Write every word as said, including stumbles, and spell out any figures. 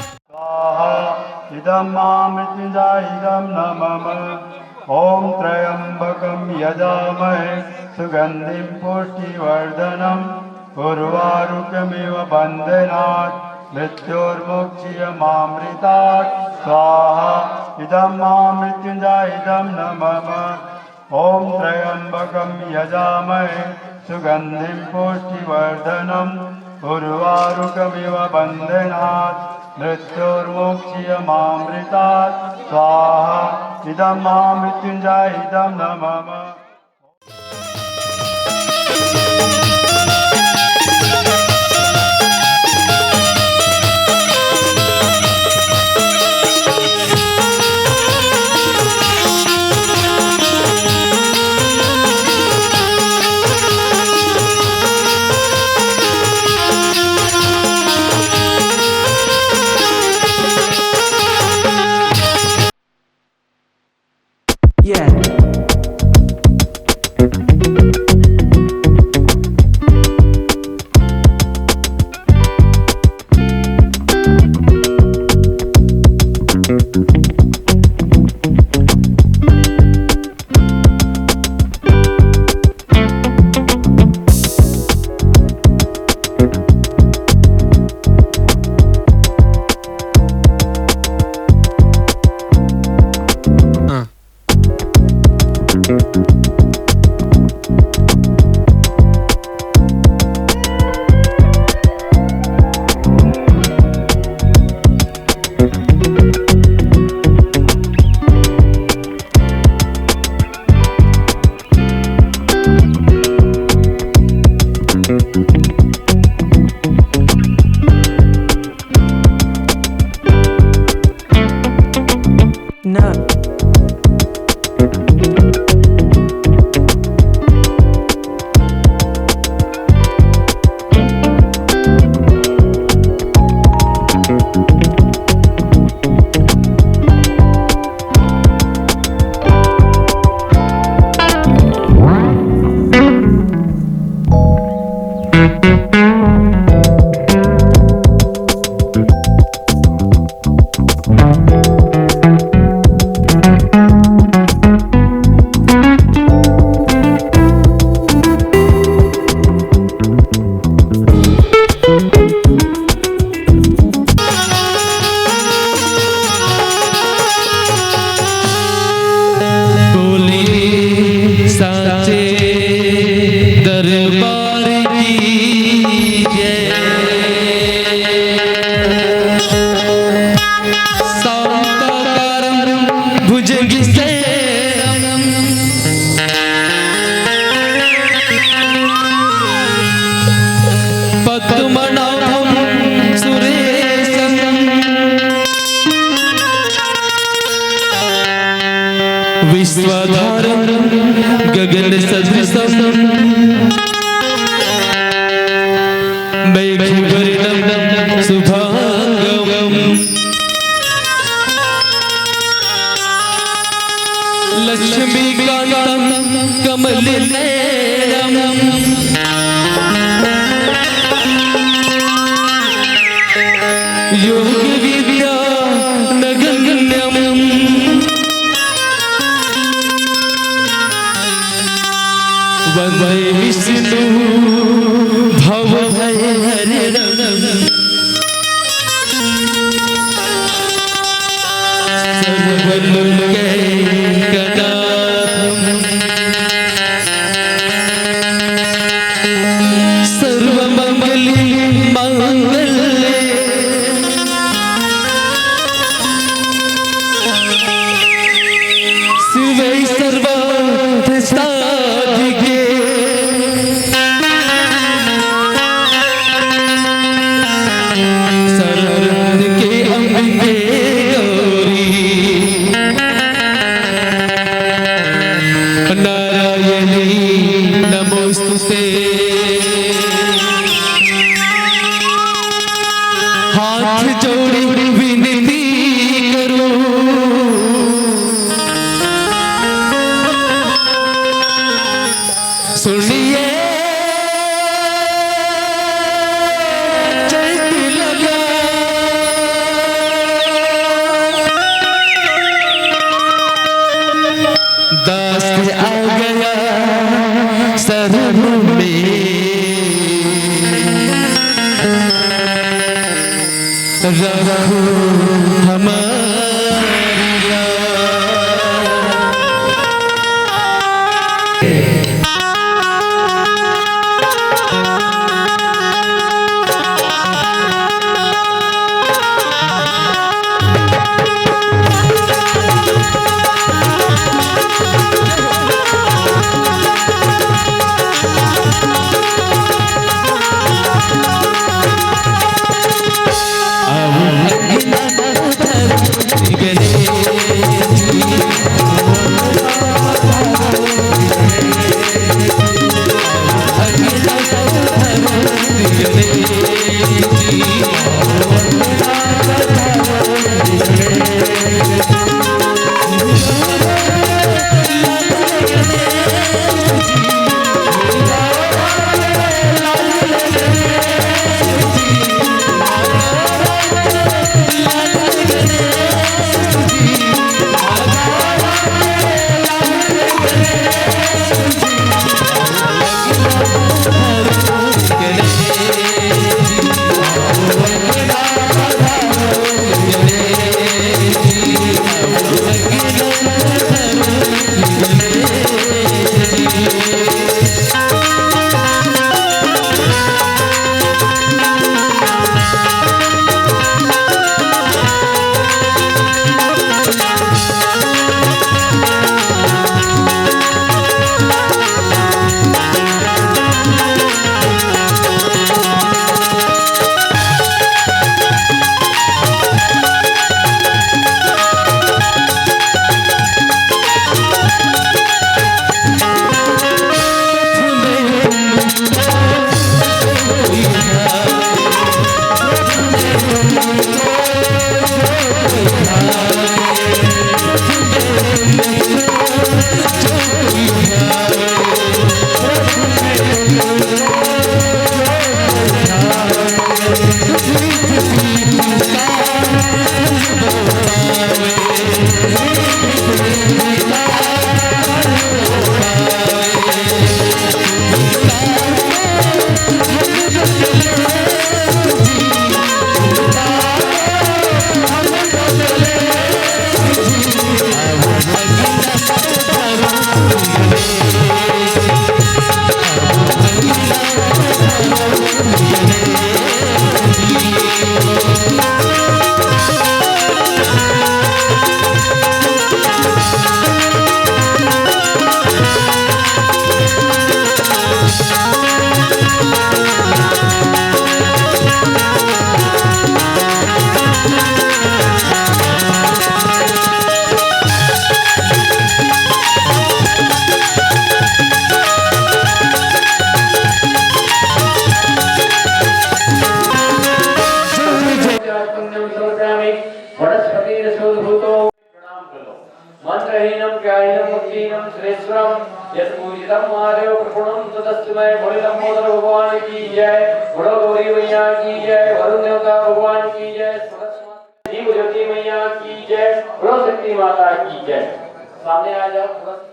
स्वाहा। इदं मां मृत्युञ्जय, इदं न मम। ॐ त्र्यम्बकं यजामहे सुगन्धिं पुष्टिवर्धनम्। उर्वारुकमिव बन्धनात् मृत्योर्मुक्षीयमामृतात्। स्वाहा। इदं मां मृत्युञ्जय, इदं न मम। ॐ त्र्यम्बकं यजामहे सुगन्धिं पुष्टिवर्धनम्। उर्वारुकमिव बन्धनात् मृत्योर्मुक्षीयमामृतात्। स्वाहा। इदं मां मृत्युञ्जय, इदं न मम। Yeah. बोले साचे दरबार की जय। शांताकारं भुजगशयनं पद्मनाभं सुरेशं। विश्वाधारं गगनसदृशं मेघवर्णं शुभाङ्गं। लक्ष्मीकान्तं कमलनयनं योगविद्या नगण्यम्। वन्दे विष्णु भवभयहरणं सर्वलोकैकनाथम्। सर्वमङ्गलमाङ्गल्ये श्रेष्ठम यस पूजितम आर्य प्रपुणम तदस्तु मैं। भोले लंबोदर भगवान की जय, भोले गौरी मैया की जय, वरुण देवता भगवान की जय। दीप ज्योति मैया की जय, भोले शक्ति माता की जय। सामने आ जाओ, थोड़ा सा